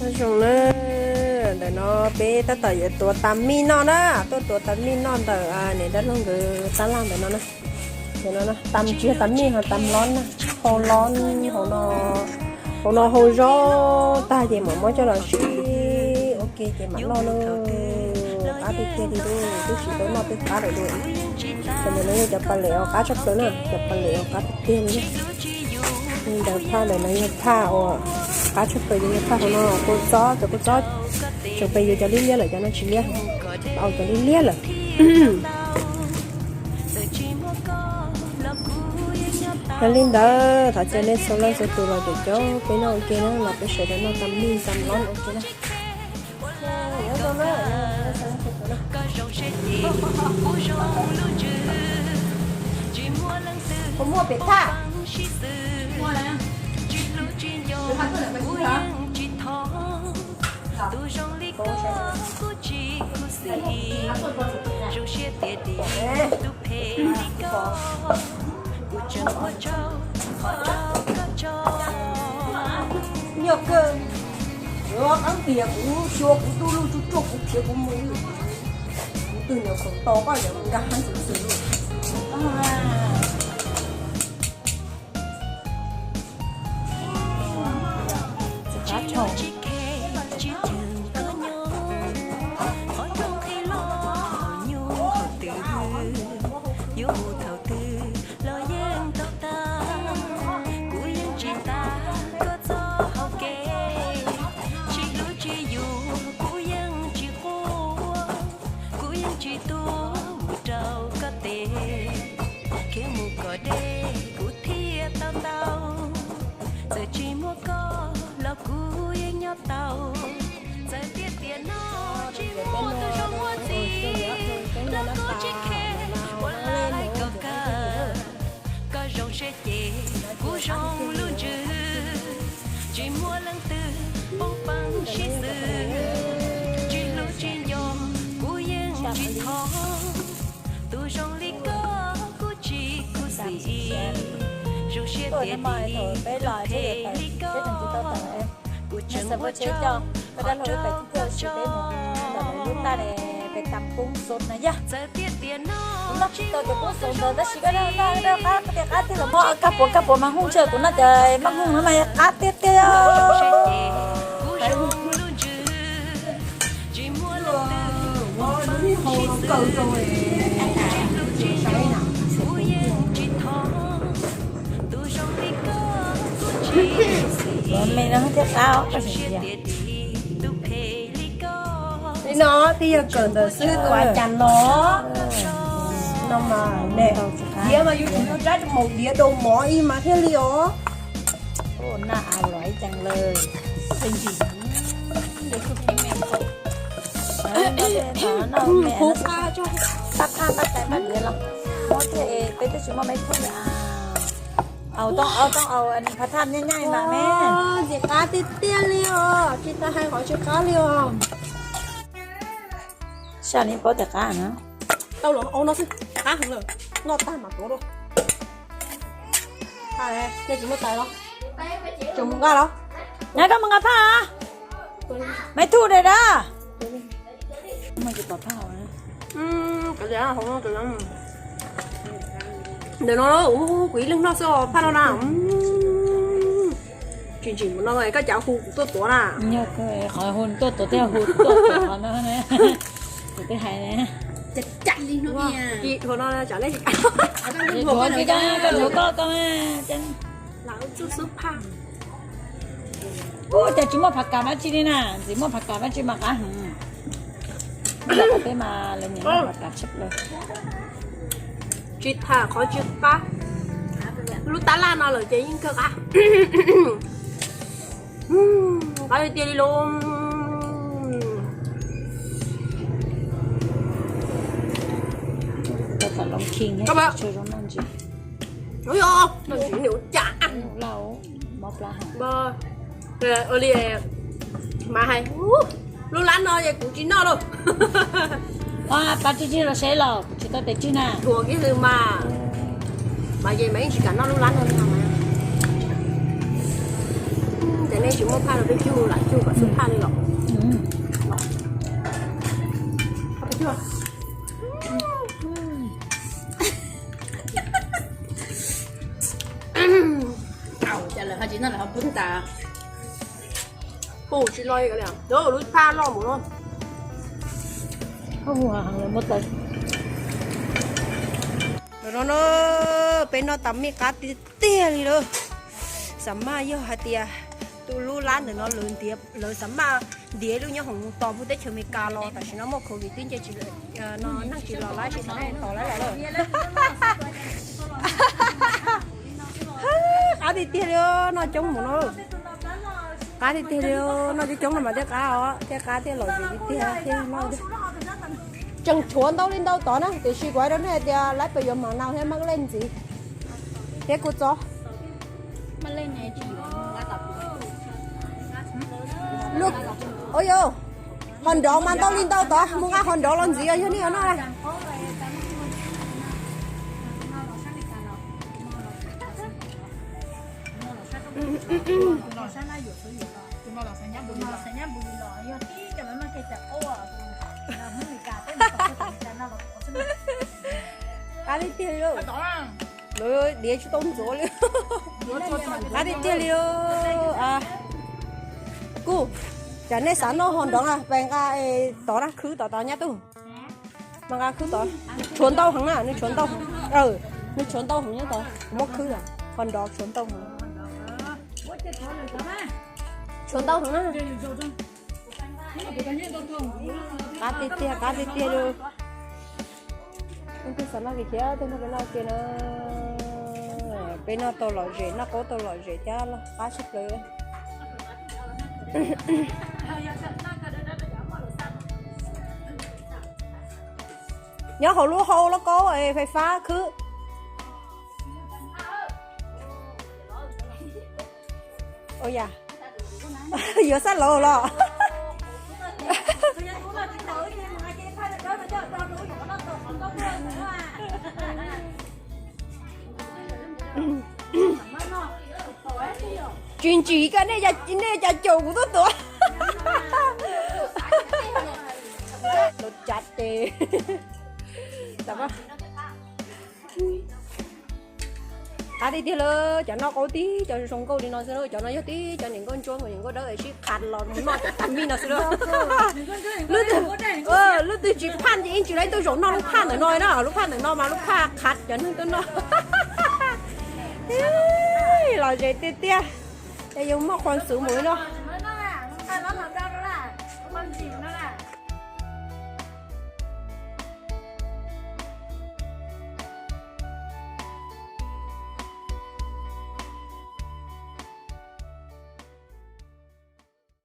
Nyob zoo na, ntawm no peb tab tom yuav tuav tas mij noj na, tuaj tuav tas mij noj ntawm niam dab laug nkawd tab laj ntawm no na. Ntawm no na, tas tsis yog tas mij ho tas lob na, hau lob, hau no, hau no hau zaub tag ces mam muab coj los sib ua ke ces mam noj na. Qab tiag tiag li, twb tsis tau noj twb qab lawm li. Cov ntawm no yog cov pas lem uas qab tshaj plaws na, cov pas lem uas qab tiag tiag li. Ntawm phaj ntawm no yog phaj uas qab tshaj plaws, yog phaj hauv no kua txob, cov kua txob tseem pes yus cov liab liab lawm, cov no tsis liab, tau cov liab liab lawm. Yog li ntawd thov caw nej txhua leej txhua tus los caum caum peb noj ua ke na, los peb sawv daws noj tas mij tas lob ua ke na. Puas muaj pem thaj? Nyuaj kawg, kuv qab tias kuv xyuas kuv tub lub tsuj tsuaj kuv khiav kuv mus, kuv twg nyuam qhuav tos koj yog nkag hab ntxim xwm lawm. Yuav mus thaum twg los yeej tau tag, kuv yeej tsis tas koj txoj hau kev. Tsis hlub tsis yug kuv yeej tsis quaj, kuv yeej tsis tuag mus rau koj tes. Khiav mus kom deb kuv thiaj tau tau, txawm tsis muaj koj los kuv yeej nyob tau. Txawm tiag tiag no tsis muaj tus zoo muaj txiv los kuv tsis khe, ua lawm kom kawg. Koj zoo siab ces kuv zoo lub ntsws, tsis muaj leej twg poob peeb sib xws. Tsis hlub tsis nco kuv yeej tsis thov, tus zoo li koj kuv tsis khuv xim. Zoo siab tiag tiag tus phem li koj, kuv tseem muaj tsaug, qhov raug koj tso. Txawm tiag tiag no tsis muaj txiv los kuv tsis khe, ua lawm kom kawg. Koj zoo siab ces kuv zoo lub ntsws, tsis muaj leej twg poob peeb sib xws. Tsis hlub tsis nco kuv yeej tsis thov, tus zoo li koj kuv tsis khuv xim. Zoo siab tiag tiag tus phem li koj, kuv tseem muaj tsaug, qhov raug koj tso. Tab sis tau cov kua xoo ntawd tab sis koj dag dag koj tias qab tiag tiag, qab tiag los mas kab puas kab puas mas hu ntshe kuv twb tsis kab puas kab puas mas hu ntshe kuv noj cov maj hooj no mas qab tiag tiag. Me no thiab qab, koj zoo siab. Li no twb yog kawm ntawm xib hwb Tuam Cas los no mas, diav mas yus tsis yog rab maum diav daus mov ib mas thiaj li os. Ua nas a luam ib ceev lawm. Huv qab tso. Tab thaj npaj tais npaj diav los muab thiab es peb twb tsis muaj me thuj li. Au tau, au tau, au phav thaj nyaj nyaj mas me. Ntxim qab tiag tiag li os, tsis tas hais qhov tsis qab li os. Saj li paub tias qab na. Tau los au no xwb, qab heev lawm, noj tag mas tuav dua. Nej tsis muaj tais los? Tseem mus nqa los? Nyab koj mus nqa phaj. Maiv Thuj dai dab. Ntawm no kuv ib leeg noj xwb os, phaj no na. Tsis ntsim mus no koj cav hu kuv tuaj tuav na. Qhov hu tuaj tuav thiab hu tuaj tuav qhov no, kuv twb hais na. Ua no tsam nej tsis, koj ntsuav koj, lam ua tsuj xub phaj. Ua cas tsis muaj phav kas dab tsi li na, tsis muaj phav kas dab tsi mas qab heev. Peb mas lawv nyiam muaj phav kas tshaj plaws. Tsis tham qhov tsis qab, lub tab laj no lawm ces yeej kawg qab. Qab tiag tiag li lauj. Ua li mas hais, lub lab no ces kuv tsis noj lauj. Pab tsis tsis los seb los kuv tsis tau tes tsig na. Thuam kiag xwb mas, mas ces mas yeej tsis kam noj lub lab no li mas. Ces nej tsis muaj phaj los peb cug lam cug kom xub phaj li los. Cas lawv ho tsis noj lawv ho pub tas. Pum tsis loj li, lub phaj loj mus no. Muaj taws. Ntawm no no, peb noj tas mej qab tiag tiag li lawm. Xam maj yog hais tias tus lub lab ntawm no lawv ntiav, lawv xam maj ntiav lub nyob hoom mus tos pug teb chaws Amelikas los tam sim no muaj covid twb nce tsis, no neeg tsis los lab tsis xav tos lawm los lawm. Qab tiag tiag li, noj coob mus no. Qab tiag tiag li, noj coob coob no mas thiaj qab os, thiaj qab thiaj lom zem tiag tiag thiaj noj. Tseem tshuav ntau li ntau tod na, tiam sis kuv hais rau nej hais tias lawv puas yuav mam nau thiab maj leej ntxiv thiab kuj txob. Ua yog, hov nrov mas ntau li ntau tod, mus nqa hov nrov los ntxiv os yog nej yuav noj na. Qab tiag tiag li, lawv diav tsis tau ntxuav li. Qab tiag tiag li. Kuj, cas nej xav noj hov nrov na, pes nqa tod na, khwb tod tod nyab tub. Mas nqa khwb tod, tshuav ntau heev na, nws tshuav ntau, nws tshuav ntau heev nyob tod, muab khwb, hov nrov tshuav ntau heev. Tshuav ntau heev na. Qab tiag tiag, qab tiag tiag li. Leej twg xav noj kev thiab tuaj nrog peb noj ke na. Peb noj tau lom zem, noj qaub tau lom zem thiab qab tshaj plaws. Nyob hauv lub hau lauj kaub fais fab khwb. Ua yam, yuav xab laus los. Tsis ntsim koj, nej cas caum kuv tuaj tuav. Los cav tes. Qab tiag tiag lawm, cov noj qaub tib cov zoo nkauj li no xwb, cov no yog tib cov niam nkauj ntsuab, niam nkauj dawb es sib qhav los mus noj cov tag mij no xwb lawm. Lub twg, lub twg tsis phaj ces yeej tsis laib tuaj zaum noj lub phaj ntawm no na, lub phaj ntawm no mas lub phaj qhav cov neeg tuaj noj. Lom zem tiag tiag, es yuav muaj qhuas ntxwv mus li no.